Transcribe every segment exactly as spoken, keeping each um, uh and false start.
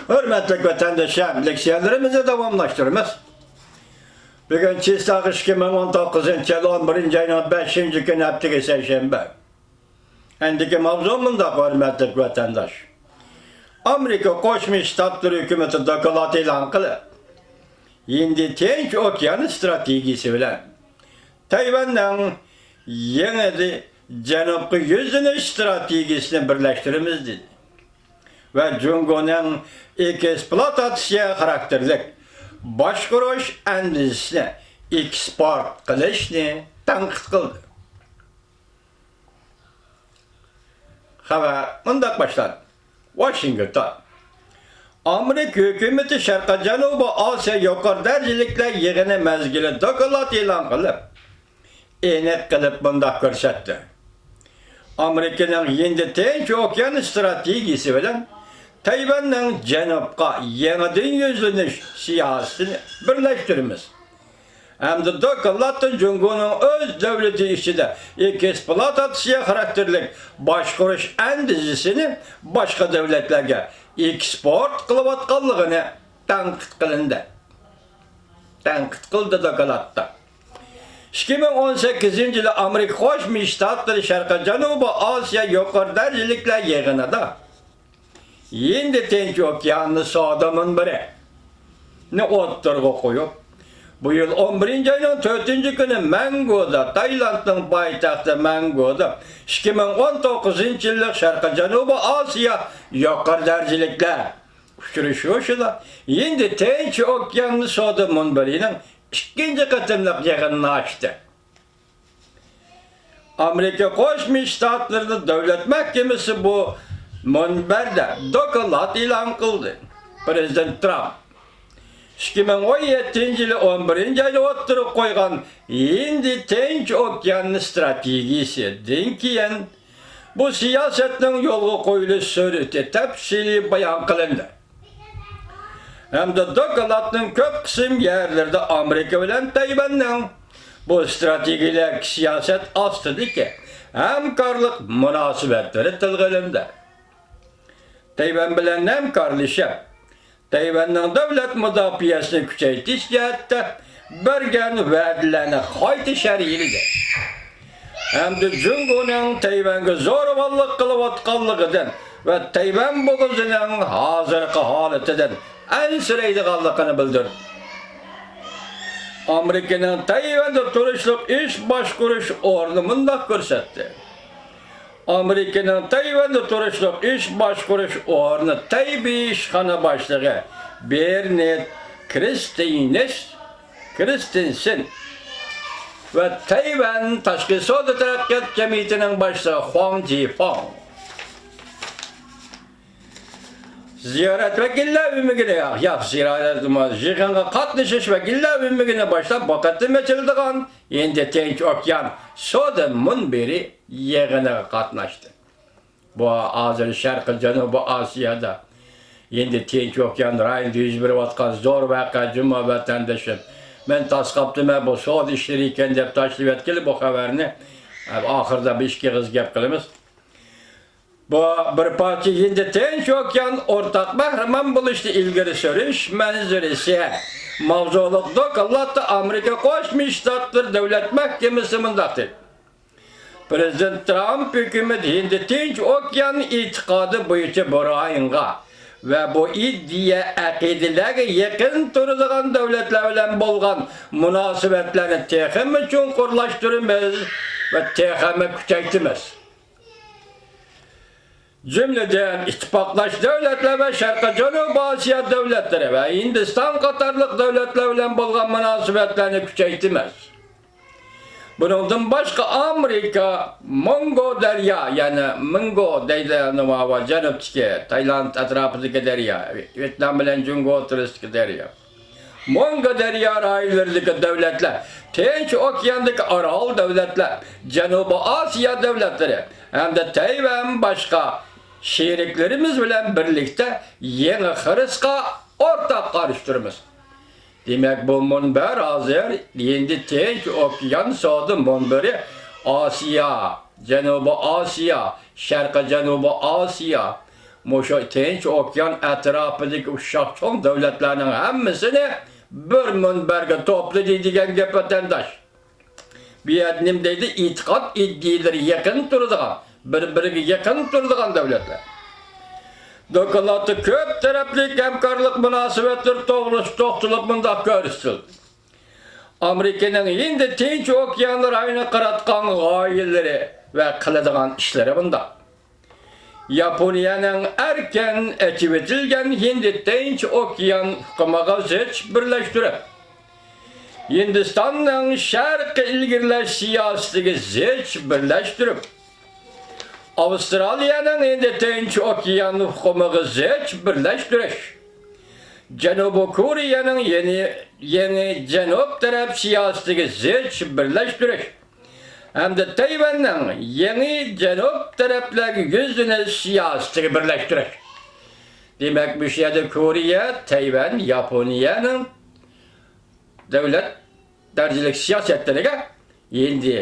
ھۆرمەتلىك ۋەتەنداشلار، لېكسىيەلىرىمىزنى داۋاملاشتۇرىمىز. بۈگۈن چىسلاغ ئىككى مىڭ ئون توققۇزىنچى يىل ئون بىرىنچى ئاينىڭ بەشىنچى كۈنى، ھەپتىگە سەيشەنبە. ئەندىكى ماۋزۇ مۇنداق، ھۆرمەتلىك ۋەتەنداش. ئامېرىكا قوشما شتاتلىرى ھۆكۈمىتى دوكلات ئېلان قىلىپ، ھىندى تىنچ ئوكيان ئىستراتېگىيىسى بىلەن تەيۋەننىڭ يېڭى جەنۇبقا يۈزلىنىش ئىستراتېگىيىسىنى بىرلەشتۈرىمىز، دېدى. ۋە جۇڭگونىڭ ئېكسپلۇئاتاتسىيە خاراكتېرلىك باشقۇرۇش ئەندىزىسىنى ئېكسپورت قىلىشنى تەنقىد قىلدى. خەۋەر مۇنداق باشلاندى. ۋاشىنگتون. ئامېرىكا ھۆكۈمىتى شەرقىي جەنۇبىي ئاسىيا يۇقىرى دەرىجىلىكلەر يىغىنى مەزگىلى دوكلات ئېلان قىلىپ، ئېنىق قىلىپ مۇنداق كۆرسەتتى: ئامېرىكىنىڭ ھىندى تىنچ ئوكيان ئىستراتېگىيىسى بىلەن تەيۋەننىڭ جەنۇبقا يېڭىدىن يۈزلىنىش سىياسىتىنى بىرلەشتۈرىمىز ھەمدە دوكلاتتا جۇڭگونىڭ ئۆز دۆلىتى ئىچىدە ئېكسپلۇئاتاتسىيە خاراكتېرلىك باشقۇرۇش ئەندىزىسىنى باشقا دۆلەتلەرگە ئېكسپورت قىلىۋاتقانلىقىنى تەنقىد قىلىندى. تەنقىد قىلدى دوكلاتتا. ئىككى مىڭ ئون سەككىزىنچى يىلى ئامېرىكا قوشما شتاتلىرى شەرقىي جەنۇبىي ئاسىيا يۇقىرى دەرىجىلىكلەر يىغىنىدا ھىندى تىنچ ئوكيانى سودا مۇنبىرىنى ئوتتۇرىغا قويۇپ، بۇ يىل ئون بىرىنچى ئاينىڭ تۆتىنچى كۈنى مەنگۇدا، تايلاندنىڭ پايتەختى مەنگۇدا ئىككى مىڭ ئون توققۇزىنچى يىللىق شەرقىي جەنۇبىي ئاسىيا يۇقىرى دەرىجىلىكلەر ئۇچرىشىشىدا ھىندى تىنچ ئوكيانى سودا مۇنبىرىنىڭ ئىككىنچى قېتىملىق يىغىنىنى ئاچتى. ئامېرىكا قوشما شتاتلىرىنىڭ دۆلەت مەھكىمىسى بۇ مۇنبەردە دوكلات ئېلان قىلدى. پىرېزىدېنت ترامپ ئىككى مىڭ ئون يەتتىنچى يىلى ئون بىرىنچى ئايدا ئوتتۇرىغا قويغان ھىندى تىنچ ئوكيان ئىستراتېگىيىسىدىن كېيىن، بۇ سىياسەتنىڭ يولغا قويۇلۇش سۈرئىتى تەپسىلىي بايان قىلىندى ھەمدە دوكلاتنىڭ كۆپ قىسىم يەرلىرىدە ئامېرىكا بىلەن تەيۋەننىڭ بۇ ئىستراتېگىيەلىك سىياسەت ئاستىدىكى ھەمكارلىق مۇناسىۋەتلىرى تىلغا ئېلىندى. تەيۋەن بىلەن ھەمكارلىشىپ، تەيۋەننىڭ دۆلەت مۇداپىئەسىنى كۈچەيتىش جەھەتتە بەرگەن ۋەدىلەرنى قايتا شەرھلىدى ھەمدە جۇڭگونىڭ تەيۋەنگە زورىۋاللىق قىلىۋاتقانلىقىدىن ۋە تەيۋەن بوغۇزىنىڭ ھازىرقى ھالىتىدىن ئەنسىرەيدىغانلىقىنى بىلدۈردى. ئامېرىكىنىڭ تەيۋەندە تۇرۇشلۇق ئىش باشقۇرۇش ئورنى مۇنداق كۆرسەتتى. ئامېرىكىنىڭ تەيۋەندە تۇرۇشلۇق ئىش باشقۇرۇش ئورنى تەيبېي ئىشخانا باشلىقى بېرنېت كرىستىنس، كرىستىنسېن ۋە تەيۋەن تاشقى سودا تەرەققىيات جەمئىيىتىنىڭ باشلىقى خۇاڭ جىفاڭ. زىيارەت ۋەكىللەر ئۆمىكىنى، ياق، زىيارەت، يىغىنغا قاتنىشىش ۋەكىللەر ئۆمىكىنى باشلاپ، بۇ قېتىم ئېچىلىدىغان ھىندى تىنچ ئوكيان سودا مۇنبىرى يىغىنىغا قاتناشتى. بۇ ھازىر شەرقىي جەنۇبىي ئاسىيادا ھىندى تىنچ ئوكيان رايونىدا يۈز بېرىۋاتقان زور ۋەقە. جۇمۇ ۋەتەندىشىم، مەن تاسقاپتىمەن، بۇ سودا ئىشلىرى ئىكەن دەپ تاشلىۋەتكىلى بۇ خەۋەرنى. ئاخىرىدا بىر ئىككى ئېغىز گەپ قىلىمىز. بۇ بىر پارچە ھىندى تىنچ ئوكيان ئورتاق بەھرىمەن بولۇشنى ئىلگىرى سۈرۈش مەنزىرىسى ماۋزۇلۇق دوكلاتتا ئامېرىكا قوشما شتاتلىرى دۆلەت مەھكىمىسى مۇنداق دېدى: پىرېزىدېنت ترامپ ھۆكۈمىتى ھىندى تىنچ ئوكيان ئېتىقادى بويىچە بۇ رايونغا ۋە بۇ ئىدىيە، ئەقىدىلەرگە يېقىن تۇرىدىغان دۆلەتلەر بىلەن بولغان مۇناسىۋەتلەرنى تېخىمۇ چوڭقۇرلاشتۇرىمىز ۋە تېخىمۇ كۈچەيتىمىز. جۈملىدىن، ئىتتىپاقداش دۆلەتلەر ۋە شەرقىي جەنۇبىي ئاسىيا دۆلەتلىرى ۋە ھىندىستان قاتارلىق دۆلەتلەر بىلەن بولغان مۇناسىۋەتلەرنى كۈچەيتىمىز. بۇنىڭدىن باشقا، ئامېرىكا موڭگۇ دەريا، يەنى مىڭگۇ دەيدۇ، جەنۇبتىكى، تايلاند ئەتراپىدىكى دەريا، ۋيېتنام بىلەن جۇڭگو ئوتتۇرىسىدىكى دەريا، موڭگۇ دەريا رايونلىرىدىكى دۆلەتلەر، تىنچ ئوكياندىكى ئارال دۆلەتلەر، جەنۇبىي ئاسىيا دۆلەتلىرى ھەمدە تەيۋەن باشقا شېرىكلىرىمىز بىلەن بىرلىكتە يېڭى خىرىسقا ئورتاق قارىشى تۇرىمىز. دېمەك، بۇ مۇنبەر ھازىر ھىندى تىنچ ئوكيان سودا مۇنبىرى، ئاسىيا، جەنۇبىي ئاسىيا، شەرقىي جەنۇبىي ئاسىيا، مۇشۇ تىنچ ئوكيان ئەتراپىدىكى ئۇششاق چوڭ دۆلەتلەرنىڭ ھەممىسىنى بىر مۇنبەرگە توپلىدى دېگەن گەپ، ۋەتەنداش. بۇ يەردە نېمە دەيدۇ؟ ئېتىقاد ئىدىيىلىرى يېقىن تۇرىدىغان، بىر-بىرىگە يېقىن تۇرىدىغان دۆلەتلەر. دوكلاتتا كۆپ تەرەپلىك ھەمكارلىق مۇناسىۋەتلىرى توغرىسىدا توختىلىپ مۇنداق كۆرسىتىلدى. ئامېرىكىنىڭ ھىندى تىنچ ئوكيان رايونىغا قاراتقان غايىلىرى ۋە قىلىدىغان ئىشلىرى مۇنداق. ياپونىيەنىڭ ئەركىن ئېچىۋېتىلگەن ھىندى تىنچ ئوكيان ئۇقۇمىغا زىچ بىرلەشتۈرۈپ، ھىندىستاننىڭ شەرقىي ئىلگىرىلەش سىياسىتىگە زىچ بىرلەشتۈرۈپ، ئاۋسترالىيەنىڭ ھىندى تىنچ ئوكيان ئۇقۇمىغا زىچ بىرلەشتۈرۈش، جەنۇبىي كورېيەنىڭ يېڭى، يېڭى جەنۇب تەرەپ سىياسىتىگە زىچ بىرلەشتۈرۈش ھەمدە تەيۋەننىڭ يېڭى جەنۇب تەرەپلەرگە يۈزلىنىش سىياسىتىگە بىرلەشتۈرۈش. دېمەك، مۇشۇ يەردە كورېيە، تەيۋەن، ياپونىيەنىڭ دۆلەت دەرىجىلىك سىياسەتلىرىگە ھىندى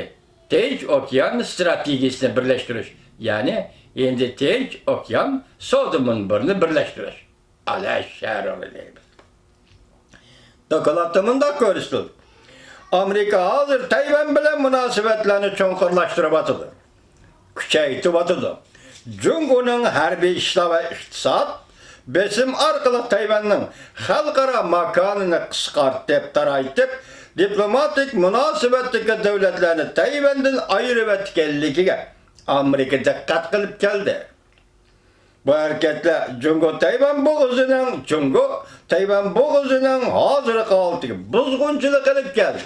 تىنچ ئوكيان ستراتېگىيىسىنى بىرلەشتۈرۈش، يەنى ھىندى تىنچ ئوكيان سودا مۇنبىرىنى بىرلەشتۈرۈش. ئەلەشەرۇ دەيمىز. دوكلاتتا مۇنداق كۆرسىتىلدى. ئامېرىكا ھازىر تەيۋەن بىلەن مۇناسىۋەتلەرنى چوڭقۇرلاشتۇرۇۋاتىدۇ، كۈچەيتىۋاتىدۇ. جۇڭگونىڭ ھەربىي ئىشلار ۋە ئىقتىساد بېسىم ئارقىلىق تەيۋەننىڭ خەلقئارا ماكانىنى قىسقارتىپ، تارايتىپ، دىپلوماتىك مۇناسىۋەتتىكى دۆلەتلەرنى تەيۋەندىن ئايرىۋەتكەنلىكىگە ئامېرىكا دىققەت قىلىپ كەلدى. بۇ ھەرىكەتلەر جۇڭگو تەيۋەن بوغۇزىنىڭ، جۇڭگو تەيۋەن بوغۇزىنىڭ ھازىرقى ھالىتىگە بۇزغۇنچىلىق ئېلىپ كەلدى.